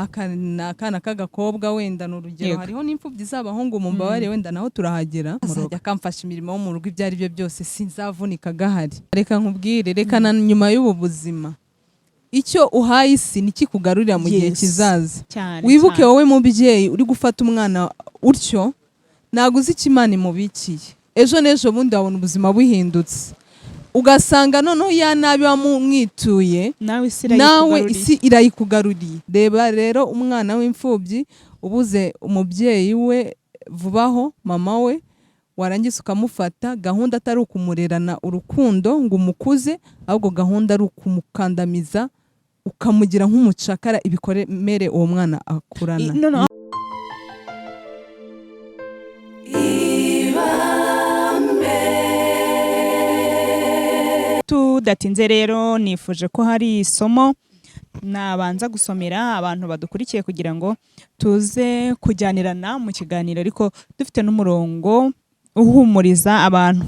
Akana k'agakobwa, wenda ni urugero, hariho n'imfubyi z'abahungu, mu mbabare, wenda naho turahagera. Azajya akamfasha imirimo yo mu rugo, ibyo ari byo byose sinzavunika gahari. Reka nkubwire, reka na nyuma y'ubu buzima, icyo uhaye isi nikikugarurira mu gihe kizaza. Wibuke, wowe mubyeyi uri gufata umwana utyo, ntabwo uzi icyo Imana imubikiye. Ejo n'ejo bundi wabona ubuzima buhindutse, ugasanga noneho ya nabi wamumwituye, nawe isi nawe irayikugaruriye. Isi irayikugaruriye. Reba rero umwana w'imfubyi ubuze umubyeyi we vubaho, mama we, warangiza ukamufata, gahunda atari ukumurerana urukundo ngo umukuze, ahubwo gahunda ari ukumukandamiza, ukamugira nk'umucakara. Ibikomere uwo mwana akurana. No. Tudatinze rero, nifuje ko hari isomo nabanza gusomera abantu badukurikiye kugira ngo tuze kujyanirana mu kiganiro, ariko dufite n'umurongo uhumuriza abantu.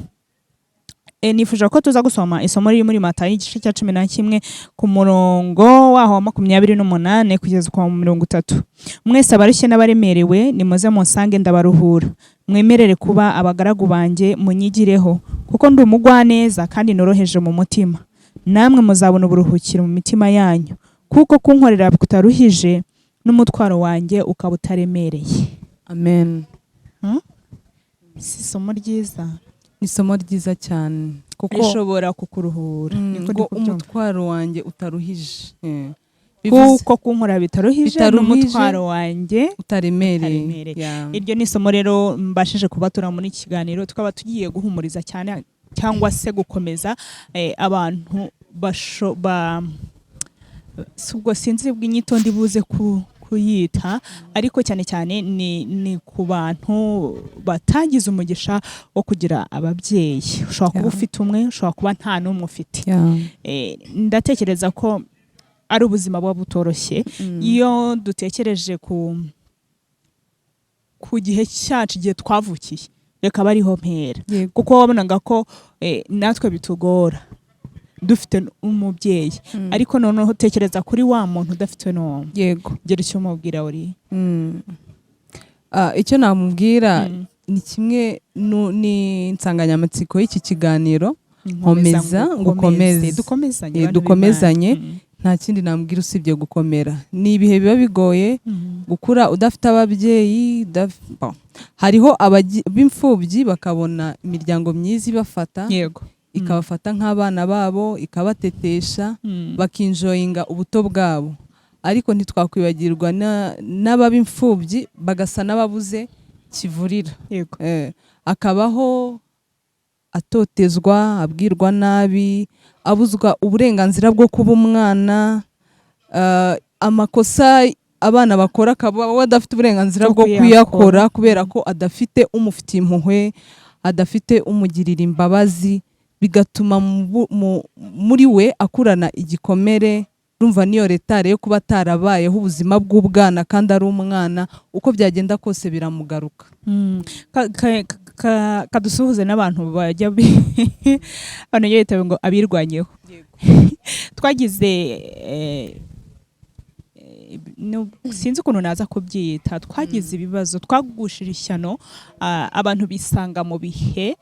Nifuje ko tuza gusoma isomo riri muri Matayo, igice cya 11, ku murongo waho wa 28 kugeza ku wa 30. "Mwese abarushye n'abaremerewe, nimuze munsange, ndabaruhura. Mwemerere kuba abagaragu banjye, munyigireho, kuko ndi umugwaneza kandi noroheje mu mutima, namwe muzabona uburuhukiro mu mitima yanyu, kuko kunkorera kutaruhije n'umutwaro wanjye ukaba utaremereye." Amen. Si isomo ryiza? Ni isomo ryiza cyane, kuko rishobora kukuruhura. Niko ndi ngo kubyumva. Umutwaro wanjye utaruhije. Bivuze Kuko kunkora bitaruhije, Bitaruhije. n'umutwaro wanjye utaremereye. Utaremereye. Iryo ni isomo rero mbashije kubatura muri iki kiganiro, tukaba tugiye guhumuriza cyane cyangwa se gukomeza abantu basho ba si ubwo sinzi bw'inyito ndi buze kuyita, ariko cyane cyane ni ku bantu batagize umugisha wo kugira ababyeyi. Ushobora kuba ufite umwe, ushobora kuba nta n'umwe ufite. Ndatekereza ko ari ubuzima buba butoroshye. Iyo dutekereje ku gihe cyacu, igihe twavukiye, reka abe ariho mpera, kuko wabonaga ko natwe bitugora dufite umubyeyi, ariko noneho utekereza kuri wa muntu udafite n'umwe. Gira icyo umubwira uri. Icyo namubwira ni kimwe n'insanganyamatsiko y'iki kiganiro: Nkomeza ngukomeze. Dukomezanye, bantu Dukomezanye. b'Imana. Nta kindi namubwira usibye gukomera. Ni ibihe biba bigoye gukura udafite ababyeyi. Bon. Hariho b'imfubyi bakabona imiryango myiza ibafata, ikabafata nk'abana babo, ikabatetesha, bakinjoyinga ubuto bwabo, ariko ntitwakwibagirwa n'ababa imfubyi bagasa n'ababuze kivurira. Akabaho atotezwa, abwirwa nabi, abuzwa uburenganzira bwo kuba umwana, amakosa abana bakora akaba we adafite uburenganzira bwo bwo kuyakora. kuyakora, kubera ko adafite umufitiye impuhwe, adafite umugirira imbabazi, bigatuma muri we akurana igikomere. Urumva niyo retard yo kuba atarabayeho ubuzima bw'ubwana kandi ari umwana, uko byagenda kose biramugaruka. Kadusuhuze n'abantu bajya abantu bajya bitaba ngo abirwanyeho. Twagize sinzi ukuntu naza kubyita, twagize ibibazo, twagushije ishyano, abantu bisanga mu bihe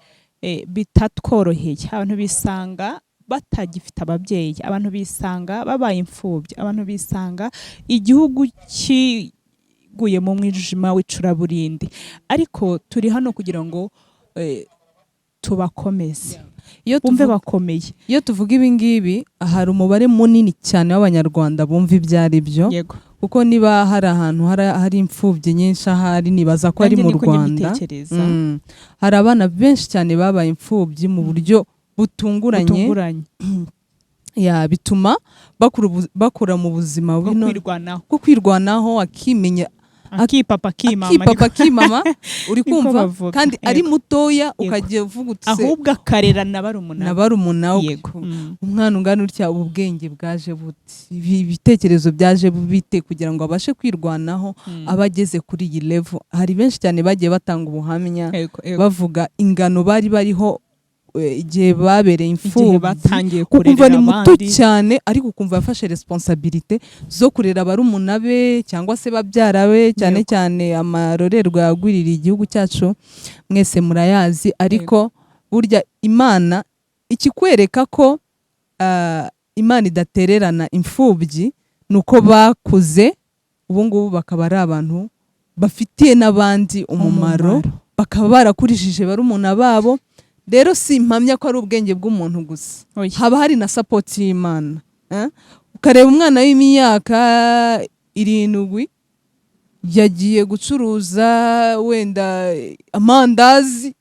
bitatworoheye, abantu bisanga batagifite ababyeyi, abantu bisanga babaye imfubyi, abantu bisanga igihugu kiguye mu mwijima w'icuraburindi, ariko turi hano kugira ngo tubakomeze, Iyo bumve bakomeye. Iyo tuvuga ibi ngibi, hari umubare munini cyane w'Abanyarwanda bumva ibyo ari byo, kuko niba hari ahantu hari imfubyi nyinshi, ahari nibaza ko ari Nanjye mu niko njya Rwanda. mbitekereza. Hari abana benshi cyane babaye imfubyi mu buryo butunguranye. Butunguranye. Ya, bituma bakura mu buzima bwo buno kwirwanaho. Bwo kwirwanaho, akimenya, akipapa, akimama. Akipapa, akimama, uri Niko kumva? bavuga. Kandi ari mutoya, ukajya uvuga uti se, Ahubwo akarera na barumuna na be. barumuna we. Umwana ungana utya, ubu bwenge bwaje bute? Ibi ibitekerezo byaje bite kugira ngo abashe kwirwanaho, aba ageze kuri iyi level? Hari benshi cyane bagiye batanga ubuhamya, Yego, yego. bavuga ingano bari bariho. igihe babereye Igihe imfubyi, batangiye ukumva kurerera ni muto abandi. cyane, ariko ukumva yafashe responsabilité zo kurera barumuna be cyangwa se babyara be, cyane cyane amarorerwa yagwiririye igihugu cyacu, mwese murayazi. Ariko burya Imana ikikwereka ko Imana idatererana imfubyi ni uko bakuze ubu ngubu bakaba ari abantu bafitiye n'abandi umumaro, bakaba barakurishije barumuna babo. Rero si impamya ko ari ubwenge bw'umuntu gusa, Oya. haba hari na support y'Imana, eh? Ukareba umwana w'imyaka 7 yagiye gucuruza wenda amandazi,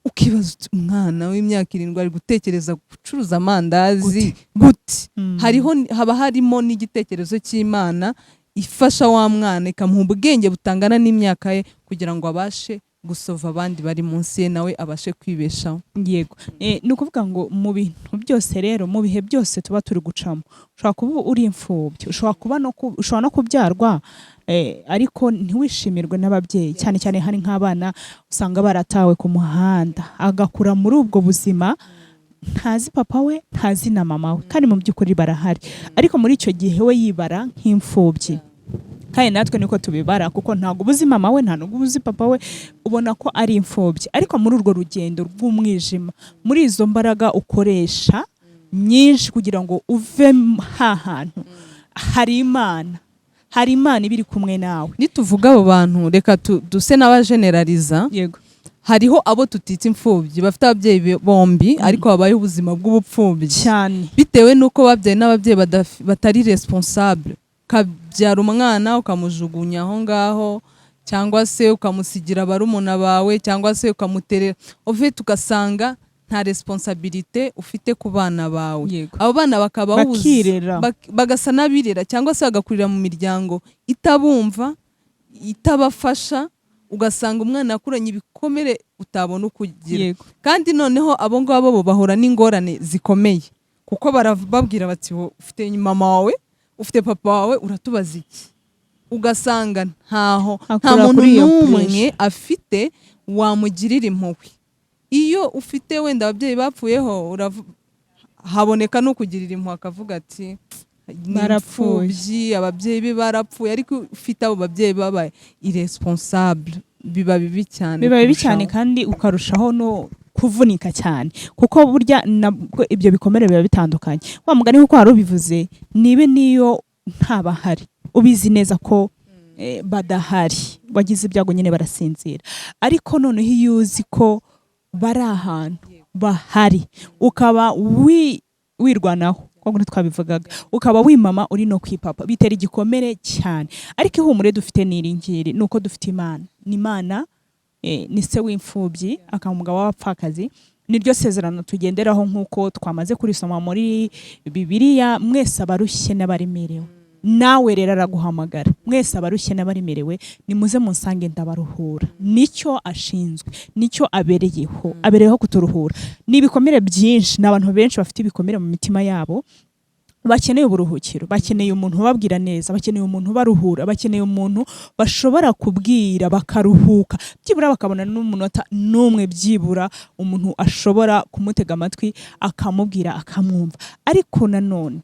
ukibaza uti: "Umwana w'imyaka 7 ari gutekereza gucuruza amandazi gute?" Hariho, haba harimo n'igitekerezo cy'Imana ifasha wa mwana, ikamuha ubwenge butangana n'imyaka ye kugira ngo abashe gusova abandi bari munsi ye, nawe abashe kwibeshaho. Yego. Ni ukuvuga ngo mu bintu byose rero, mu bihe byose tuba turi gucamo, ushobora kuba uri imfubyi, ushobora no kubyarwa ariko ntiwishimirwe n'ababyeyi. Cyane cyane hari nk'abana usanga baratawe ku muhanda, agakura muri ubwo buzima, ntazi papa we, ntazi na mama we, kandi mu by'ukuri barahari. Ariko muri icyo gihe we yibara nk'imfubyi, kandi natwe niko tubibara, kuko ntabwo uba uzi mama we, nta nubwo uba uzi papa we, ubona ko ari imfubyi. Ariko muri urwo rugendo rw'umwijima, muri izo mbaraga ukoresha nyinshi kugira ngo uve ha hantu, hari Imana, hari Imana iba iri kumwe nawe. Nituvuga abo bantu, reka duse n'abageneraliza. Hariho abo tutita imfubyi bafite ababyeyi bombi, ariko babayeho ubuzima bw'ubupfubyi bitewe n'uko babyaye n'ababyeyi batari responsable. Ukabyara umwana ukamujugunya aho ngaho, cyangwa se ukamusigira barumuna bawe, cyangwa se ukamuterera ufite, ugasanga nta responsabilité ufite ku bana bawe. Abo bana bakabaho Bakirera. Bagasa n'abirera, cyangwa se bagakurira mu miryango itabumva, itabafasha, ugasanga umwana yakuranye ibikomere utabona uko ugira. Kandi noneho abo ngabo bo bahura n'ingorane zikomeye, kuko barababwira bati: "Wowe ufite mama wawe, ufite papa wawe, uratubaza iki?" Ugasanga ntaho nta Akura muntu kuri iyo n'umwe pressure. afite wamugirira impuhwe. Iyo ufite wenda ababyeyi bapfuyeho, haboneka no kugirira impuhwe, akavuga ati: "Ni Barapfuye. imfubyi, ababyeyi be barapfuye." Ariko ufite abo babyeyi babaye irresponsable, biba bibi cyane Biba bibi cyane. kurushaho. Kandi ukarushaho no kuvunika cyane, kuko burya nabwo ibyo bikomere biba bitandukanye. Wa mugani kuko wari ubivuze, nibe niyo ntabahari, ubizi neza ko badahari, wagize ibyago nyine barasinzira. Ariko noneho iyo uzi ko bari ahantu bahari, ukaba wirwanaho kwa kundi twabivugaga, ukaba wimama uri no kwipapa, bitera igikomere cyane. Ariko ihumure dufite ni iri ngiri, ni uko dufite Imana. Ni Imana, ni se w'imfubyi, akaba umugabo w'abapfakazi. Niryo sezerano tugenderaho nk'uko twamaze kurisoma muri Bibiliya: "Mwese abarushye n'abaremerewe." Nawe rero araguhamagara: "Mwese abarushye n'abaremerewe, nimuze munsange ndabaruhura." Nicyo ashinzwe, nicyo abereyeho, abereyeho kuturuhura. Ni ibikomere byinshi, ni abantu benshi bafite ibikomere mu mitima yabo, bakeneye uburuhukiro, bakeneye umuntu ubabwira neza, bakeneye umuntu ubaruhura, bakeneye umuntu bashobora kubwira bakaruhuka, byibura bakabona n'umunota n'umwe, byibura umuntu ashobora kumutega amatwi, akamubwira, akamwumva. Ariko nanone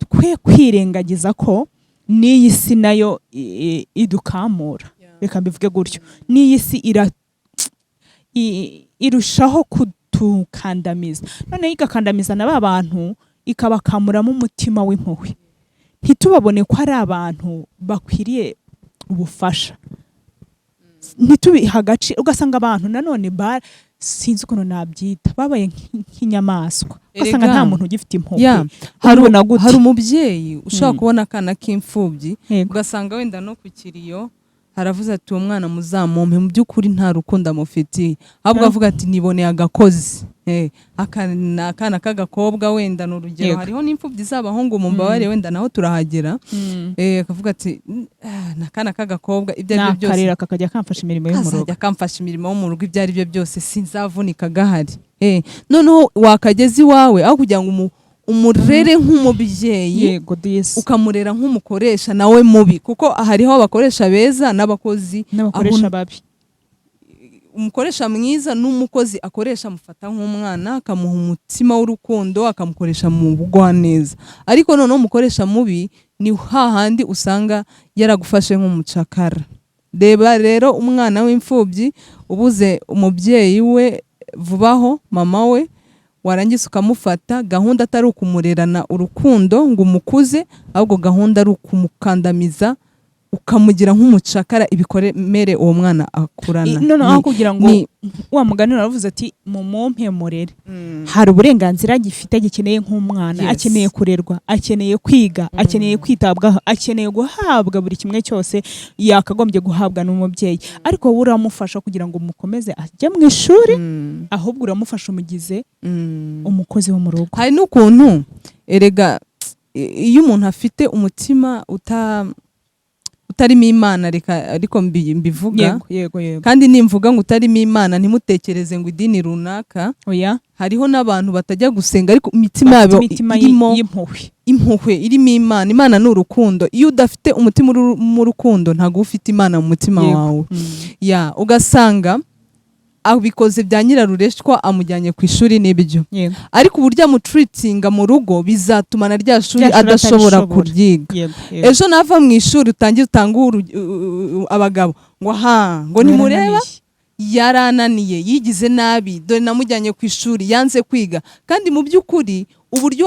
twe kwirengagiza ko n'iyi si nayo idukamura, reka mbivuge gutyo. N'iyi si irushaho kutukandamiza, noneho igakandamiza na ba bantu, ikabakamuramo umutima w'impuhwe, ntitubabone ko ari abantu bakwiriye ubufasha, ntitubihe agaciro. Ugasanga abantu nanone sinzi ukuntu nabyita, babaye nk'inyamaswa, ugasanga Erega, nta muntu ugifite impuhwe. Hari Ubibona gute? Hari umubyeyi ushobora kubona akana k'imfubyi, ugasanga wenda no ku kiriyo haravuze ati: "Uwo mwana muzamumpe." Mu by'ukuri nta rukundo amufitiye, ahubwo avuga ati: "Niboneye agakozi." Aka ni akana k'agakobwa wenda, ni urugero. Hariho n'imfubyi z'abahungu, mu mbabare, wenda naho turahagera. Akavuga ati: "Ni akana k'agakobwa, ibyo ari byo byose Nakarera kakajya kamfasha imirimo yo mu rugo." Kazajya kamfasha imirimo yo mu rugo, ibyo ari byo byose sinzavunika gahari." Noneho wakageza iwawe, aho kugira ngo umurere nk'umubyeyi, Yego disi. ukamurera nk'umukoresha nawe mubi, kuko hariho abakoresha beza n'abakozi N'abakoresha babi. Umukoresha mwiza n'umukozi akoresha amufata nk'umwana, akamuha umutima w'urukundo, akamukoresha mu bugwaneza. Ariko noneho umukoresha mubi ni hahandi usanga yaragufashe nk'umucakara. Reba rero umwana w'imfubyi ubuze umubyeyi we vubaho, mama we, warangiza ukamufata, gahunda atari ukumurerana urukundo ngo umukuze, ahubwo gahunda ari ukumukandamiza, ukamugira nk'umucakara, ibikomere uwo mwana akurana. Noneho aho kugira ngo wa mugani uravuze ati mumumpe murere, hari uburenganzira gifite, gikeneye nk'umwana. Akeneye kurerwa, akeneye kwiga, akeneye kwitabwaho, akeneye guhabwa buri kimwe cyose yakagombye guhabwa n'umubyeyi. Ariko wowe uramufasha kugira ngo mukomeze ajye mu ishuri, ahubwo uramufasha umugize umukozi wo mu rugo. Hari n'ukuntu erega iyo umuntu afite umutima utarimo Imana, reka ariko mbivuga, yego yego yego kandi nimvuga ngo utarimo Imana, ntimutekereze ngo idini runaka. Oya. Hariho n'abantu batajya gusenga ariko imitima bafite yabo imitima irimo y'impuhwe. Impuhwe, irimo Imana. Imana ni urukundo. Iyo udafite umutima uri mu rukundo, ntabwo uba ufite Imana mu mutima wawe. Ya, ugasanga abikoze bya nyirarureshwa, amujyanye ku ishuri n'ibyo, ariko uburyo amutreatinga mu rugo bizatuma na rya shuri Rya shuri adashobora atarishobora. kuryiga. yego yego. Ejo nava mu ishuri, utangire utange abagabo ngo ha ngo nimureba Yarananiye. Yarananiye, yigize nabi, dore namujyanye ku ishuri yanze kwiga. Kandi mu by'ukuri uburyo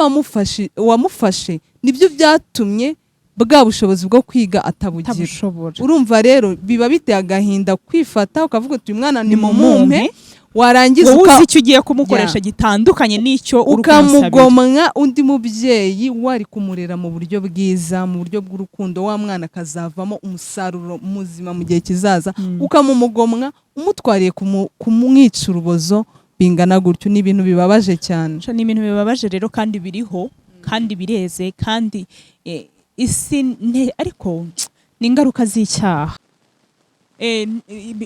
wamufashe nibyo byatumye bwa bushobozi bwo kwiga atabugira. Atabushobora. Urumva rero biba biteye agahinda kwifata ukavuga uti uyu mwana ni Nimumumpe. mumumpe, warangiza Wowe uzi icyo ugiye kumukoresha gitandukanye n'icyo uri kumusabira. Ukamugomwa undi mubyeyi wari kumurera mu buryo bwiza, mu buryo bw'urukundo, wa mwana akazavamo umusaruro muzima mu gihe kizaza. Ukamumugomwa umutwariye kumwica urubozo bingana gutyo, ni ibintu bibabaje cyane. Ni ibintu bibabaje rero, kandi biriho, kandi bireze, kandi isi ariko ni ingaruka z'icyaha.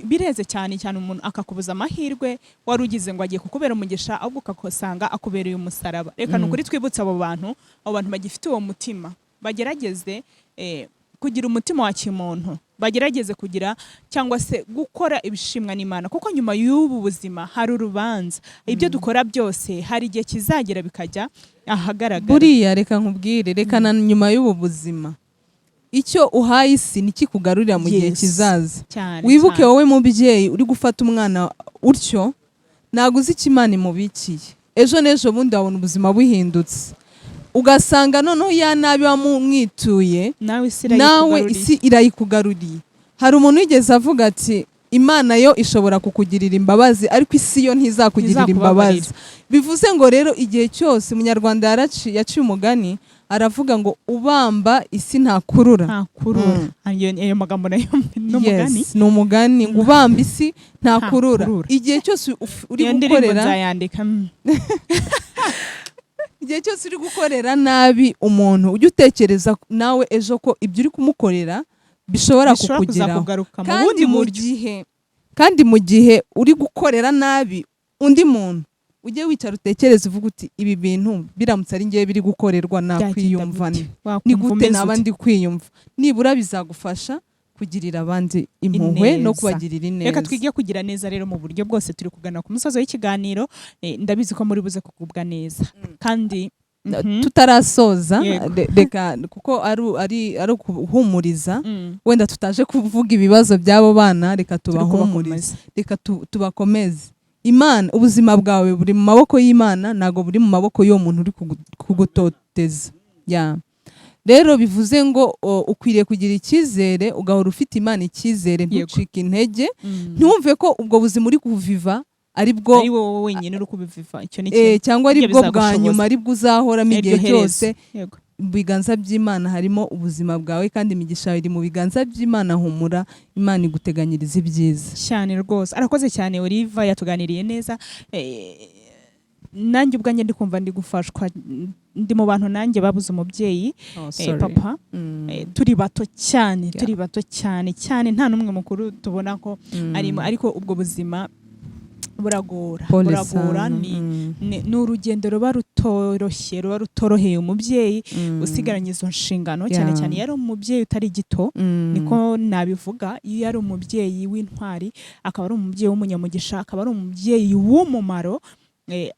Bireze cyane cyane, umuntu akakubuza amahirwe wari ugize ngo agiye kukubera umugisha, ahubwo ukasanga akubereye umusaraba. Reka ni ukuri twibutse abo bantu bagifite uwo mutima, bagerageze kugira umutima wa kimuntu, bagerageze kugira cyangwa se gukora ibishimwa n'Imana, kuko nyuma y'ubu buzima hari urubanza. Ibyo dukora byose hari igihe kizagera bikajya ahagaragara. Buriya reka nkubwire, reka na nyuma y'ubu buzima, icyo uhaye isi nikikugarurira mu gihe kizaza. Wibuke wowe mubyeyi uri gufata umwana utyo, ntabwo uzi icyo Imana imubikiye. Ejo n'ejo bundi wabona ubuzima buhindutse, ugasanga noneho ya nabi wamumwituye nawe isi nawe irayikugaruriye. Isi irayikugaruriye. Hari umuntu wigeze avuga ati Imana yo ishobora kukugirira imbabazi, ariko isi yo ntizakugirira Ntizakubabarira. imbabazi. Bivuze ngo rero igihe cyose umunyarwanda yaciye umugani, aravuga ngo ubamba isi ntakurura. Ntakurura. Ayo magambo nayo ni umugani. Yes, ni umugani ngo ubamba isi ntakurura. Ntakurura. Igihe cyose uri Iyo ndirimbo gukorera nzayandika. Igihe cyose uri gukorera nabi umuntu, ujye utekereza nawe ejo ko ibyo uri kumukorera bishobora bishobora kukugeraho kuzakugaruka mu kandi bundi mu buryo. gihe kandi mu gihe uri gukorera nabi undi muntu, ujye wicara utekereze, uvuga uti ibi bintu biramutse ari ngewe biri gukorerwa, nakwiyumva Byagenda nte? gute? Wakumva Ni gute umeze naba ute? ndi kwiyumva? Nibura bizagufasha kugirira abandi impuhwe no Ineza. kubagirira ineza. Reka twige kugira neza rero mu buryo bwose. Turi kugana ku musozo w'ikiganiro. Ndabizi ko muri buze kugubwa neza kandi Tutarasoza, reka kuko ari ukuhumuriza, wenda tutaje kuvuga ibibazo by'abo bana, reka Turi tubahumurize. kubakomeza. Reka tubakomeze. Imana, ubuzima bwawe buri mu maboko y'Imana, ntabwo buri mu maboko y'uwo muntu uri kugutoteza. Ya, rero bivuze ngo ukwiriye kugira icyizere, ugahora ufite Imana icyizere, ntucike intege, ntiwumve ko ubwo buzima uri kuviva ari bwo ari wowe wenyine uri kubiviva. Icyo ni eh, cyangwa ari Ibyo bwo bwa bizagushoboza. nyuma, ari bwo uzahoramo Ariryo igihe herezo. cyose. Mu biganza by'Imana harimo ubuzima bwawe, kandi imigisha yawe iri mu biganza by'Imana. Humura, Imana iguteganyiriza ibyiza. Cyane rwose, arakoze cyane Oliva, yatuganiriye neza. Nanjye ubwanjye ndi kumva ndi gufashwa. Ndi mu bantu nanjye babuze umubyeyi, papa, turi bato cyane, turi bato cyane cyane, nta n'umwe mukuru tubona ko arimo, ariko ubwo buzima Buragora. Pole Buragora. sana. Ni urugendo ruba rutoroshye, ruba rutoroheye umubyeyi usigaranye izo nshingano, cyane cyane iyo ari umubyeyi utari gito. Niko nabivuga, iyo ari umubyeyi w'intwari, akaba ari umubyeyi w'umunyamugisha, akaba ari umubyeyi w'umumaro,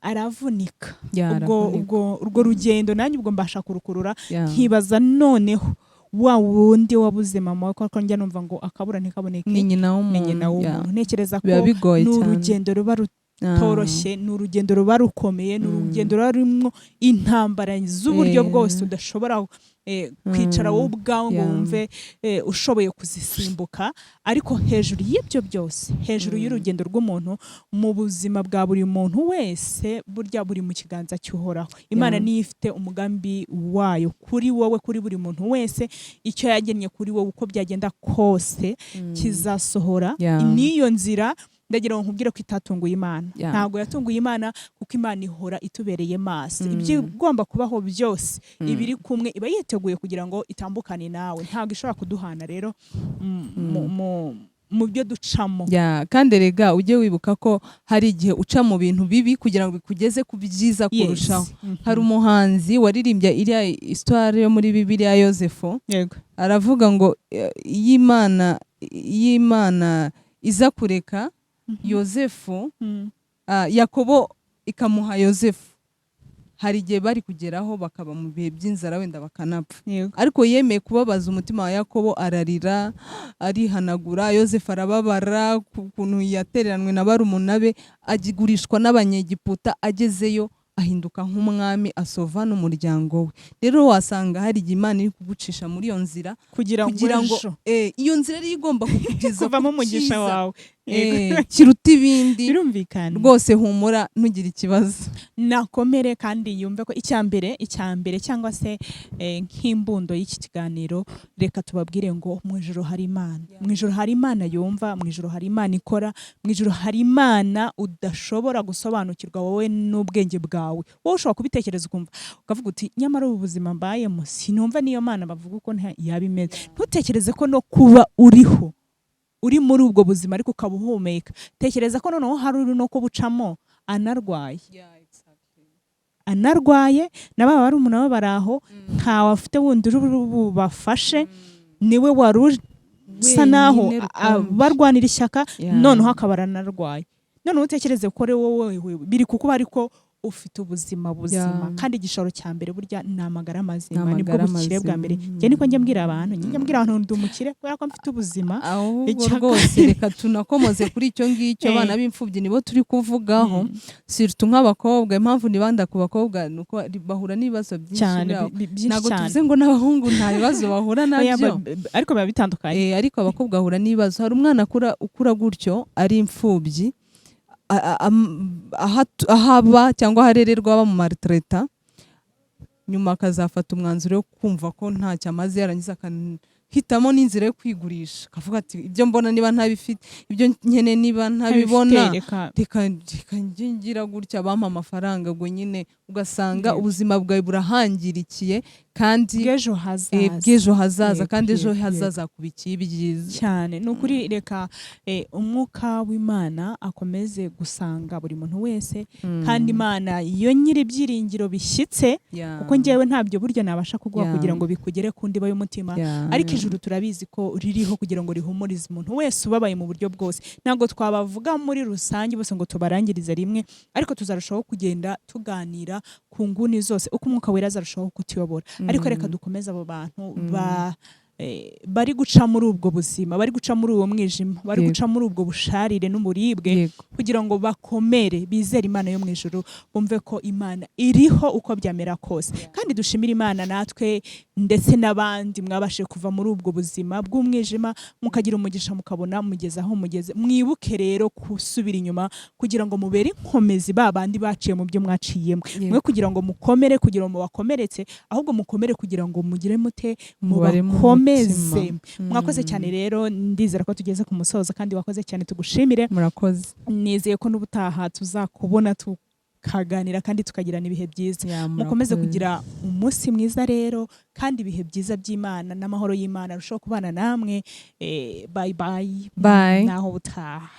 aravunika. Yeah, Ubwo aravunika. ubwo urwo rugendo nanjye ubwo mbasha kurukurura, nkibaza noneho wa wundi wabuze mama we, kuko njya numva ngo akabura ntikaboneke Ni nyina ni w'umuntu. nyina w'umuntu. Ntekereza ko Biba bigoye ni cyane. urugendo ruba rutoroshye, ni urugendo ruba rukomeye, ni urugendo ruba rurimo intambara z'uburyo bwose udashobora kwicara wowe ubwawe ngo wumve ushoboye kuzisimbuka. Ariko hejuru y'ibyo byose, hejuru y'urugendo rw'umuntu mu buzima bwa buri muntu wese, burya buri mu kiganza cy'Uhoraho Imana. Niyo ifite umugambi wayo kuri wowe, kuri buri muntu wese. Icyo yagennye kuri wowe, uko byagenda kose, kizasohora. N'iyo nzira, ndagira ngo nkubwire ko itatunguye Imana. Ntabwo yatunguye Imana, kuko Imana ihora itubereye maso. Ibyo igomba kubaho byose, ibiri kumwe, iba yiteguye kugira ngo itambukane nawe. Ntabwo ishobora kuduhana rero mu byo ducamo. Yeah, kandi rega ujye wibuka ko hari igihe uca mu bintu bibi kugira ngo bikugeze ku byiza kurushaho. Hari umuhanzi waririmbye iriya histoire yo muri Bibiliya ya Yozefu, aravuga ngo iyo Imana iza kureka Yozefu, Yakobo ikamuha Yozefu, hari igihe bari kugeraho bakaba mu bihe by'inzara, wenda bakanapfa. Ariko yemeye kubabaza umutima wa Yakobo, ararira, arihanagura. Yozefu arababara ku kuntu yatereranwe na barumuna be, agurishwa n'Abanyegiputa, agezeyo ahinduka nk'umwami, asova n'umuryango we. Rero wasanga hari igihe Imana iri kugucisha muri iyo nzira kugira ngo kugira ngo ejo iyo nzira ariyo igomba kukugeza kuvamo ku umugisha cyiza, wawe. Kiruta ibindi. Birumvikana. Rwose humura, ntugire ikibazo. Nakomere kandi yumve ko icya mbere cyangwa se nk'imbundo y'iki kiganiro, reka tubabwire ngo mu ijoro hari Imana. Mu ijoro hari Imana yumva, mu ijoro hari Imana ikora, mu ijoro hari Imana udashobora gusobanukirwa wowe n'ubwenge bwawe. Wowe ushobora kubitekereza, ukumva, ukavuga uti: "Nyamara ubu buzima mbayemo sinumva niyo Mana bavuga uko yaba imeze." Ntutekereze ko no kuba uriho, uri muri ubwo buzima, ariko ukaba uhumeka, tekereza ko noneho hari uri no kubucamo anarwaye, anarwaye, na ba barumuna be bari aho, ntawe afite wundi uri bubafashe, niwe wari usa naho Wenyine rukumbi. barwanira ishyaka, noneho akaba aranarwaye. Noneho utekereze ko rero wowe biri kukuba, ariko ufite ubuzima buzima. Kandi igishoro cya mbere burya ni amagara mazima, Ni nibwo amagara bukire bwa mazima. mbere. Njye niko njya mbwira abantu, njya mbwira abantu ndi umukire kubera ko mfite ubuzima. Ahubwo Icya rwose reka tunakomoze kuri icyo ngicyo. Abana b'imfubyi nibo turi kuvugaho, surtout nk'abakobwa. Impamvu nibanda ku bakobwa ni uko bahura n'ibibazo byinshi Cyane. byaho. Byinshi Ntabwo cyane. tuvuze ngo n'abahungu nta bibazo bahura Oya, nabyo. ariko biba bitandukanye. Ariko abakobwa bahura n'ibibazo. Hari umwana akura, ukura gutyo ari imfubyi, aho aba cyangwa aho arererwa aba mu maltraita, nyuma akazafata umwanzuro wo kumva ko ntacyo amaze, yarangiza akahitamo n'inzira yo kwigurisha, akavuga ati: "Ibyo mbona niba ntabifite, ibyo nkeneye niba ntabibona, Ntabifite, reka reka njye ngira gutya bampa amafaranga." Ubwo nyine ugasanga ubuzima bwawe burahangirikiye kandi bw'ejo hazaza. Bw'ejo hazaza, kandi ejo hazaza hakubikiye ibyiza. Cyane, ni ukuri. Reka umwuka w'Imana akomeze gusanga buri muntu wese, kandi Imana iyo nyiri ibyiringiro bishyitse, kuko njyewe ntabyo burya nabasha kuguha kugira ngo bikugere ku ndiba y'umutima. Ariko ijuru turabizi ko ririho kugira ngo rihumurize umuntu wese ubabaye mu buryo bwose. Ntabwo twabavuga muri rusange bose ngo tubarangirize rimwe, ariko tuzarushaho kugenda tuganira ku nguni zose uko Umwuka Wera azarushaho kutuyobora. Ariko reka dukomeze abo bantu bari guca muri ubwo buzima, bari guca muri uwo mwijima, bari guca muri ubwo busharire n'uburibwe, kugira ngo bakomere, bizere Imana yo mu ijuru, bumve ko Imana iriho uko byamera kose. Kandi dushimire Imana natwe ndetse n'abandi mwabashije kuva muri ubwo buzima bw'umwijima, mukagira umugisha, mukabona mugeze aho mugeze. Mwibuke rero gusubira inyuma kugira ngo mubere inkomezi ba bandi baciye mu byo mwaciyemo. Mwe kugira ngo mukomere kugira ngo mubakomeretse, ahubwo mukomere kugira ngo mugire mute? Mubareme Mubakomeze. umutima. Mwakoze cyane rero, ndizera ko tugeze ku musozo, kandi wakoze cyane, tugushimire. Murakoze. Nizeye ko n'ubutaha tuzakubona, tukaganira kandi tukagirana ibihe byiza. Yeah, Mukomeze murakoze. kugira umunsi mwiza rero, kandi ibihe byiza by'Imana n'amahoro y'Imana arushaho kubana namwe. Bye bye. Bye. Naho butaha.